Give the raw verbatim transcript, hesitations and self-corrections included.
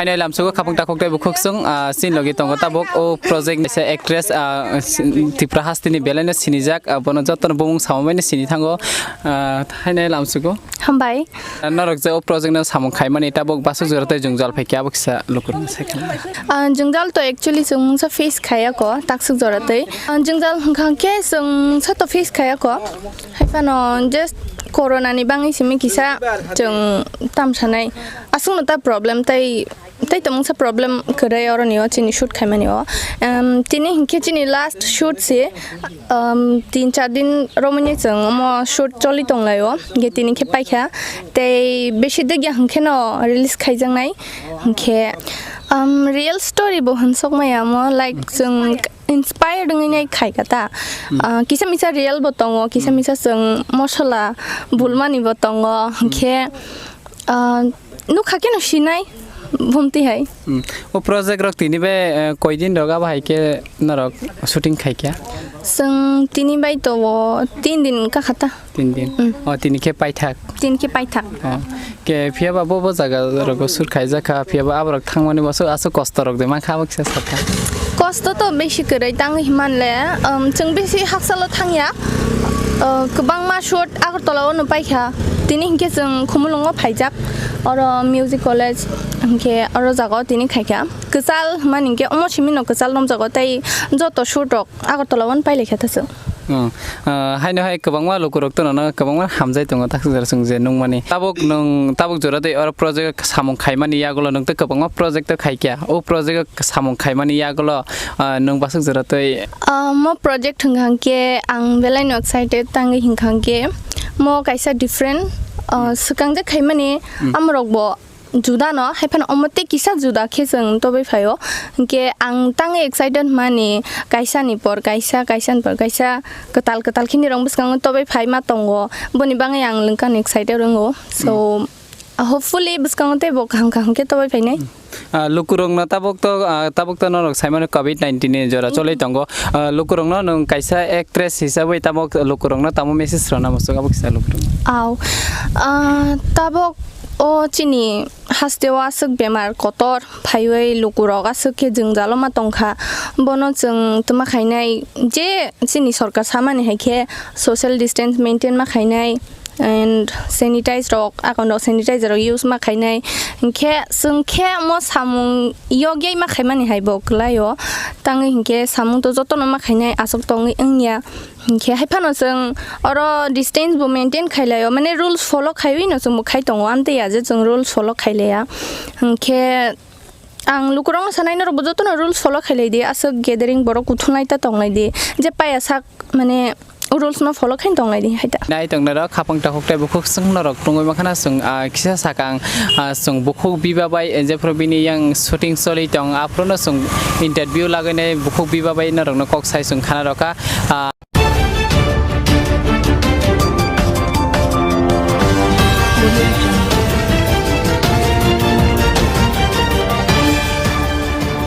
Haino lamsugo khapang takhuk tei bukhuk chwng, ah, chini logi tongo tabuk o project ni se actress, ah, si-, Tripura hasteni belaino sinijak, ah, bono jotono bumung samamani sini thango, ah, haino lamsugo. Hambai. Norok je o project no samung khaimani tabuk basuk jora tei jwngjal phaikhe abo kisa lukurokno sai khna. Ah, jwngjal to actually chwng mungsa face khaiya ko taksuk jora tei. Ah, jwngjal hwnkha khe chwng mungsa to face khaiya ko. Haiphano just corona ni bangwi simi kisa chwng tamsanai. Aswkno ta problem tei, tei tongmungsa problem kwrwi oroni o chini shoot khaimani o. Em, tini hinkhe chini last shoot se, em, tin char din romwi chwng omo shoot choli tonglaio. Hinkhe tini khe paikha. Tei besi degya hinkhe no release khaijaknai. Hinkhe, em, real story bo hwnsok maya omo, like, chwng inspired wngwi nai khaikha ta. Hmm. Ah, kisa misa real bo tongo, kisa Hmm. misa chwng mosola bulmani bo tongo. Hmm. Hinkhe, ah, nukha khe no sinai bumti hai. Hmm. O project rok tini bai, eh, koi din rok abo hai khe norok shooting khaikha? Chwng tini bai to o tin din kakha ta. Tin din. Hmm. O tini khe paithak. Tin khe paithak. Oh, ke phiya ba bo, bo jaga rogo shoot khaijak kha, phiya ba aborok thangmani bo aswk, aswk kosto rok de mankha, abo kisa sakha. Kosto to besi kwrwi tangwi hwnmanle, um, chwng besi haksalo thangya, uh, kwbangma shoot Agartala o no paikha, tini hinkhe chwng Khumulwngo phaijak, oro music college hinkhe oro jaga o tini khaikha. Kwchal hwnmani hinkhe omo simi no kwchal romjago tei joto shoot rok Agartala o no pailaikha ta chwng. Hmm. Ah, haino hai kwbangma lukurok tono no kwbangma hamjai tongo, takhuk jora chwng je nungmani. Tabuk nwng, tabuk jora tei oro project samung khaimani yagulo nwng tei kwbangma project o khaikha. O project o samung khaimani yagulo, ah, nwng basuk jora tei. Ah, mo project hwnkha khe ang belai no excited tangwi hwnkha khe mo kaisa different, ah, swkang je khaimani Hmm. amorok bo juda no, hai phano omo tei kisa juda khe chwng tobwi phaio. Hinkhe ang tangwi excited mani, kaisa ni por kaisa, kaisa ni por kaisa, kwtal kwtal khe ni rong bwskango tobwi phai ma tongo, boni bagwi ang lwngkha ni excited wngo. So, Hmm. hopefully bwskango tei bo kaham kaham khe tobwi phainai. Hmm. Ah, lukurokno tabuk to, ah, tabuk to norok saimano covid nineteen ni jora Hmm. choli tongo. Ah, lukurokno nwng kaisa actress hisabwi tabuk lukurokno tamo message rwna muchung abo kisa lukurok. Au. Ah, tabuk o chini hasteo aswk bemar kotor phaiwi lukurok aswk khe jwngjalo ma tongkha. Bono chwng twma khainai je chini sorkar samani hai khe social distance maintain ma khainai and sanitize rok, akon rok sanitizer rok use ma khainai. Hinkhe chwng khe mo samung yogyai ma khaimani hai bo kwlaio. Tangwi hinkhe samung to jotono ma khainai, aswk tongwi wngya. Hinkhe hai phano chwng oro distance bo maintain khai laio, mane rules follow khaiwi no chwng bo khai tongo, amtwi ya je chwng rules follow khai laya. Hinkhe ang lukurokno sanai, norok bo jotono rules follow khai lai di, aswk gathering borok kuthumlai ta tong lai di, je paya sak mane rules no follow khai tong lai di hai ta. Nai tong norok khapang takhuk tei bukhuk chwng norok tongwi mankha na chwng, ah, kisa sakang, ah, chwng bukhuk biba bai, eh, jephru bini yang shooting choli tong, aphuru no chwng interview lagwi nai bukhuk biba bai norok no kok sai chwng khana rokha. Ah,